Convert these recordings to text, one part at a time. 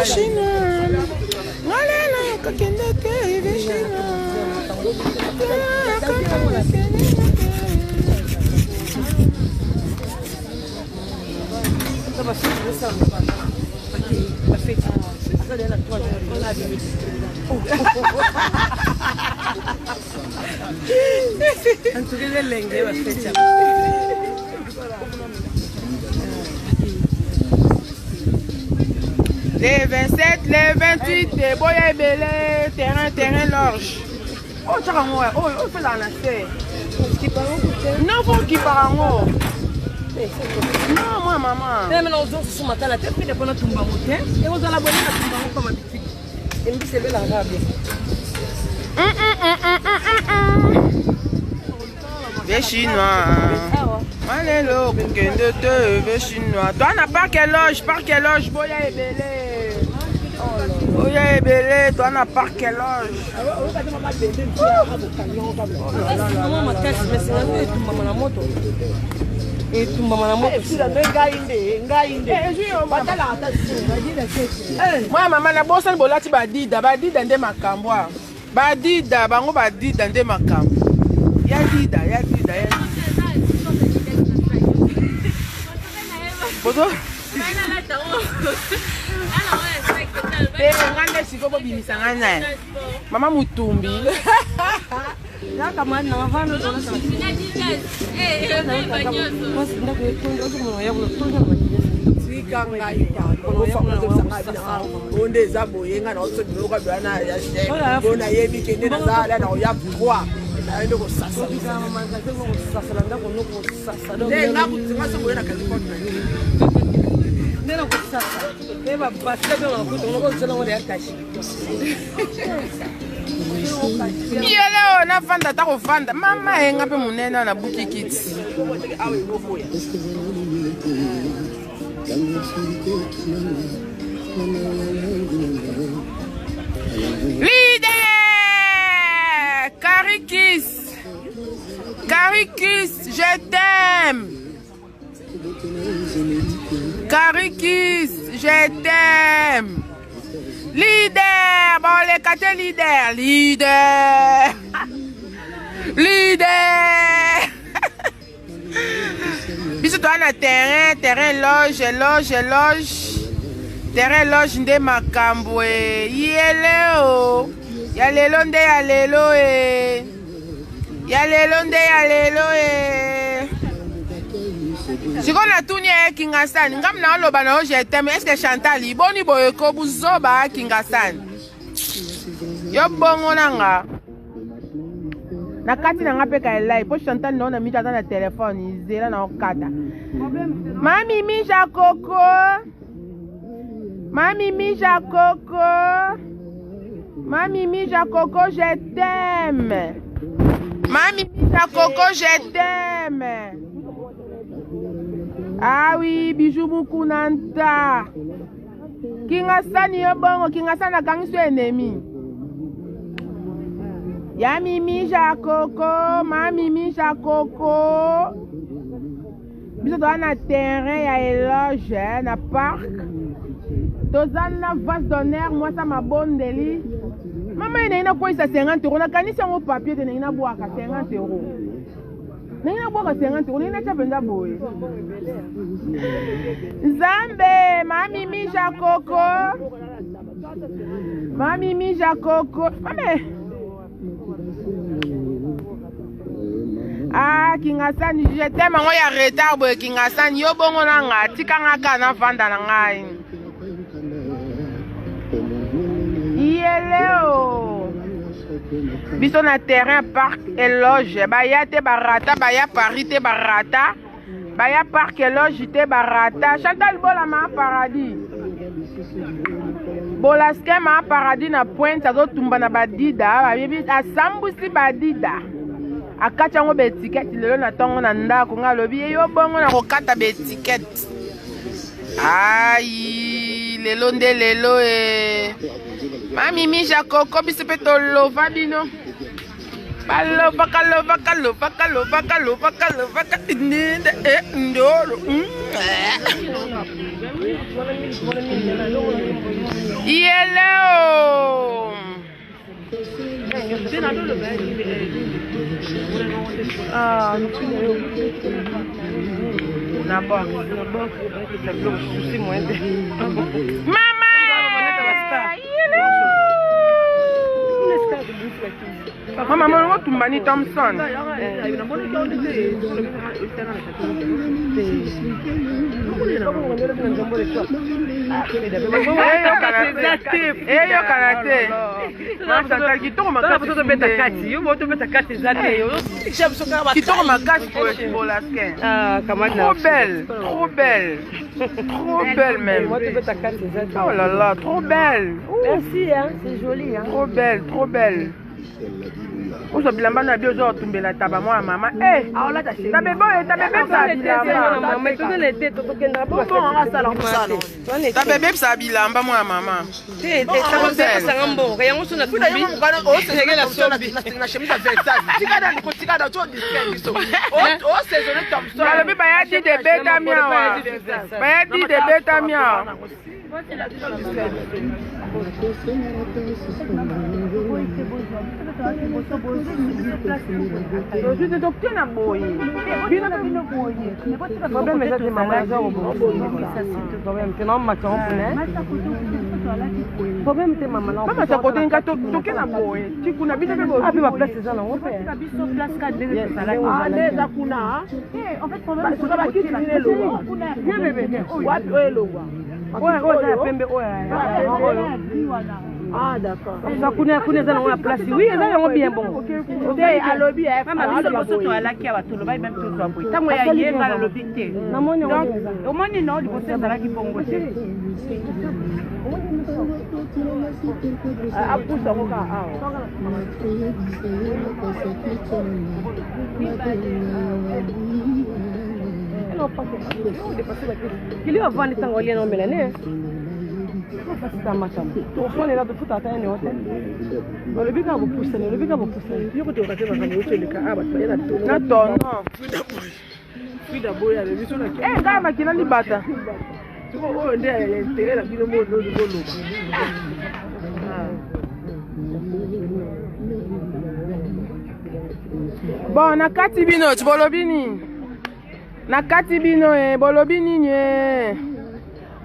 Chinois ngalela kokende te ve chinois. En tout cas, elenge bafeti. Le 27, le 28, boya ebele, terrain, terrain large. Oyo tiaka yango, oyo oyo fezaka na se. Non, faut okipaka yango. Non, moi mama. Te mena ozo susu matala te pide pona tumbango te. E ozala boni na tumbango pa mabitiki. Embisi ebelaka bien. Ve chinois. Malelo kokende te ve chinois. Toi na parc loge, parc loge boya ebele. Boya ebele, toi na parc loge. Makasi mais singa etumbama na moto. Etumbama na moto. Ngai nde, ngai nde. Batalaka ata Mwa mama na bosani bolati badida, badida nde makambo a. Badida, bango badida nde makambo. Ya dida, ya dida, ya dida. Bozo te nga nde sikoyo bobimisa ngai na ye mama mutumbi. Tika ngai oyo nde eza boye, ngai naoso biloko bwana ya chef po nayebi ke nde nazala na oya 3 naye nde kosasa nde nga kutinga so boye na kati porte na nde na kosasa e babasket oyo nakuta ngo kozala ngo ya kashi. Yele oyo navanda ata kovanda mama yenga mpe monene nabuki kiti. Leader Karikis, Karikis, je t'aime. Karikis, je t'aime. Leader, bon les quatre leaders, leader. Leader. Biso toza na terrain, terrain loge, loge, loge. Terrain loge nde makambo e. Yele o. Ya lelo nde ya lelo e. Ya lelo nde ya lelo e. Sikoyo natuni ye Kingasani, ngam na oloba na yo je t'aime, est-ce que Chantal iboni boye ko buzoba Kingasani? Yo bongo na nga. Na kati na nga mpe ka elai mpo Chantal nao na mita aza na telefone zela na okata. Mami Mija Koko. Mami Mija Koko. Mami Mija Koko, je t'aime. Mami Mija Koko, je t'aime. Ah oui, bijou Mukunanta. Kingasani yo bongo, Kingasani akangi so ennemi. Ya Mimi Koko, Mami Mija Koko. Biso toza na terrain ya éloge na parc. Toza na vase d'honneur mwasa mabondeli. Mama ye ndenge nakweyisa 50 euro, nakanisi yango papier te ndenge nabwaka 50 euro. Ndenge nabwaka 50 euro, ndenge natya mpenza boye. Nzambe, mami Mija Koko. Mami Mija Koko. Mame. Ah, Kingasani, je t'aime yango ya retard boye Kingasani, yo bongo na nga, tika nga kaka navanda na ngai. Yeleo. Biso na terrain parc eloge, baya te barata, baya Paris te barata, baya parc eloge te barata. Chantal Bola ma paradis. Bolaske ma paradis na pointe azotumba na badida, bayebi asambwisi badida. Akati yango ba étiquette lelo na ntongo na ndako nga alobi ye yo bongo na kokata ba étiquette. Ai lelo nde lelo e. Mami Mija Koko biso mpe tolova bino. Balovaka lovaka lovaka lovaka lovaka lovaka ninde e ndolo. Yeleo. Na box. Mama! Mama, mama, otumbani Thompson. Eyokana te. Mama, kitoko makasi. Kitoko makasi bolaskin. Trop belle, trop belle. Trop belle même. Oh là là, trop belle. Merci, hein, c'est joli. Hein. Trop belle, trop belle. Ozwa bilamba na bi ozwa otumbela taba mwana mama. Eh, tabe boye, tabe bebisa bilamba. Tabe bebisa bilamba mwana mama. Nalobi bayadi de betami awa. Bayadi de betami awa. Tozwi te toke na boye. Bino mpe bino boye. Problème eza te mama aza kobongisa te naomata mpona problème te mama Mama sakote nga toke na boye. Ti kuna bino mpe ape boye. baplace eza nango mpe nde eza kuna bakiti nini elongwa wapi oyo elongwa oyo oyo eza ya pembe oyo oyo ah d'accord eza kuna kuna eza nango na place oui eza yango bien bongo te alobi Mama biso liboso toalaki awa tolobaki meme tozwa boye ntango ya ye nga nalobi te namoni yango donc bien eza. omoni no liboso ezalaki bongo te apusa yango kaka awa kili bavandi ntango olia na omela ne tofonela tofuta ata nini ote olobi kaka bopusani olobi kaka bopusani yo kotoka te makambo otoleka awa bato baye na tongo Na tono. frida boye alobi so na Eh, ngai makila libata. siko oyo nde ya intere na bino boloba Bon, na kati bino ti bolobi nini? Na kati bino eh, bolobi nini eh?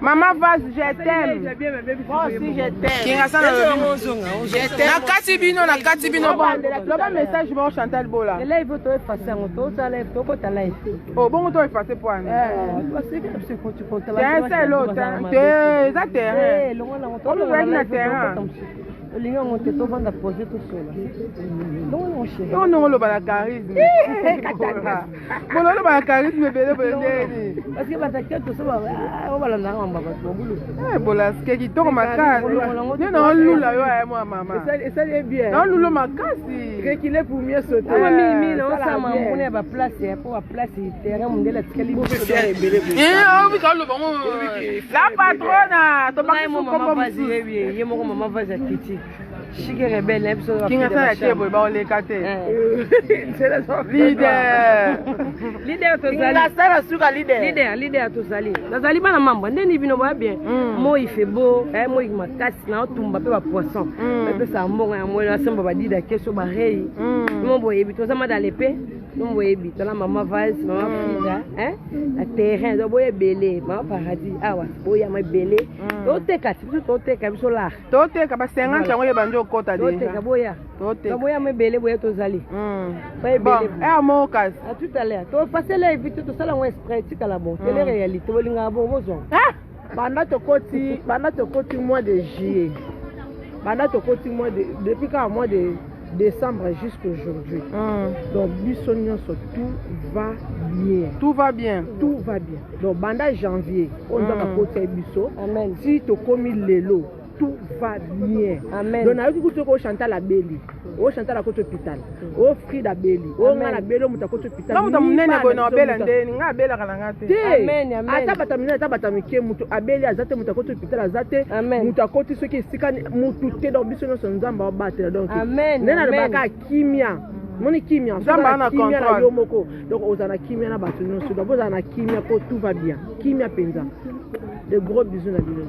Mama Vaz, je t'aime. Kinga sana lobi. Na kati bino, na kati bino bon. Loba message bon Chantal Bola. live toefase yango tozala live tokota live Oh, bongo to effacer po ani. Terrain c'est l'autre. Te, eza terrain. Oyo ozalaki na terrain. olingi yango te tovanda projet tosola longo chéri Yo ndongo loba na charisme. Bolo loba na charisme ebele boye ndeni. parce que bato toso oyo balandaka mamba bato babulu Eh, bolaske kitoko makasi. Nde naolula yo aye mwa mama. esali ye bien Naolula makasi. reculer pour mieux sauter ama mingi naosala mamuna ya baplace ya po baplace terrain mondele atikali fier ebele boye Eh, obika oloba ngo. La patrona, tobaki ye kombo mosusu. ye moko mama vase akiti shike rebele na biso Kinga sana tie boye baoleka te. Leader. leader tozali ngasala suka leader leader leader tozali nazali bana mamba ndeni bino boya bien moi fe bo moi makasi naotumba mpe bapoisson bapesaka mbongo ya moi nasemba badida keso barei mo boyebi toza madale mpe no boyebi tola mama vase mama frida na terrain do boya ebele mama paradis awa boyama ebele toteka ti biso toteka biso lar Toteka ba 50 yango yeba nde okota toteka deja. boya Toteka. boyama ebele boya tozali boya Bon, ebele eh mo kasi. À tout à l'heure. To passer live vite, tosala yango exprès tikala bon. Télé réalité bolingaka bon bozwa. Ah! Banda tokoti mois de juillet, banda tokoti mois de depuis kaka mois de décembre jusqu'aujourd'hui, donc biso nyonso tout va bien. Tout va bien. Tout va bien. Donc banda janvier oyo nzambe akotisa ye biso Amen. ti tokomi lelo, tout va bien. Amen. Donc nayoki kutu oyo Chantal abeli, oyo Chantal akoti hôpital, oyo Frida abeli, oyo ngai nabeli, oyo moto akoti hôpital. Nga moto monene boye na obela Moto- ndeni, nga abelaka na nga te. te. Amen, amen. Ata bato minene, ata bato mike, moto abeli aza te, moto akoti hôpital aza te. Amen. Moto akoti soki esika motu te. Donc biso nyonso Nzambe aobatela. Donc Amen, nde nalobaka amen. kimia, moni kimia. Soki Nzambe oza aza na na kimia na contrôle. yo moko, donc ozala na kimia na bato nyonso. Donc bozala na kimia mpo tout va bien, kimia mpenza. De gros bisous na bino.